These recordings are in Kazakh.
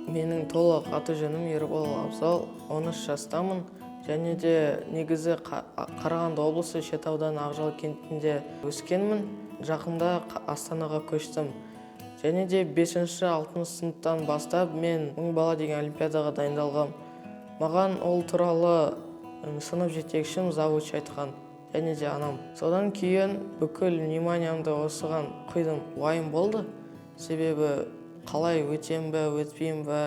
Менің толық аты жөнім Ербол Абзал, 13 жастамын. Және де негізі Қарағанды облысы, Шет ауданы, Ақжал кентінде өскенмін. Жақында Астанаға көштім. Және де 5-6 сыныптан бастап мен «Мың бала» деген олимпиадаға дайындалғам. Маған ол туралы сынып жетекшім, завуч айтқан және де анам. Содан кейін бүкіл вниманиямды осыған құйдым. Уайым болды, себебі қалай өтем бе, өтпеймін бе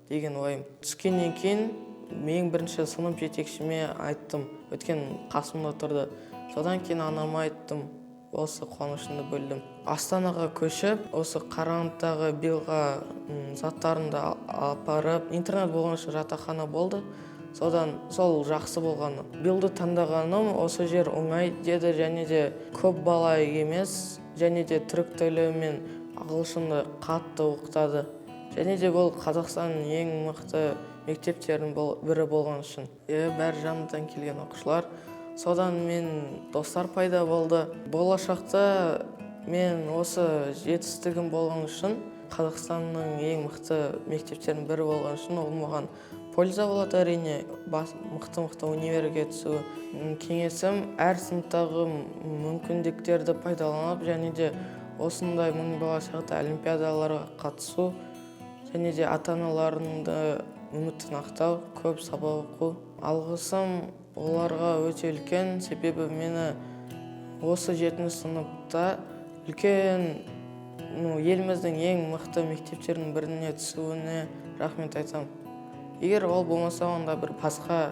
деген уайым. Түскеннен кейін ең бірінші сынып жетекшіме айттым, өйткені қасымда тұрды. Содан кейін анама айттым, осы қуанышымды бөлдім. Астанаға көшіп, осы Қарағандыдағы БИЛ-ға заттарымды апарып, интернат болған үшін жатақхана болды. Содан сол жақсы болғаны. БИЛ-ді таңдағаным, осы жер оңай деді және де көп бала емес, және де түрік тілі мен ағылшынды қатты оқытады. Және де бұл Қазақстанның ең мықты мектептерінің бірі болған үшін. Бәрі жанымдан келген оқушылар. Содан мен достар пайда болды. Болашақта мен осы жетістігім болған үшін, Қазақстанның ең мықты мектептерінің бірі болған үшін, ол маған польза болады, әрине, мықты мықты универге түсу. Кеңесім: әр сыныптағы мүмкіндіктерді пайдаланып және де осындай «Мың бала» сияқты олимпиадаларға қатысу және де ата аналарыңды үмітін ақтау, көп сабақ оқу. Алғысым оларға өте үлкен, себебі мені осы жетінші сыныпта үлкен, ну, еліміздің ең мықты мектептерінің біріне түсуіне рахмет айтамын. Егер ол болмаса, онда бір басқа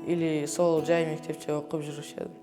или сол жай мектепте оқып жүруші едім.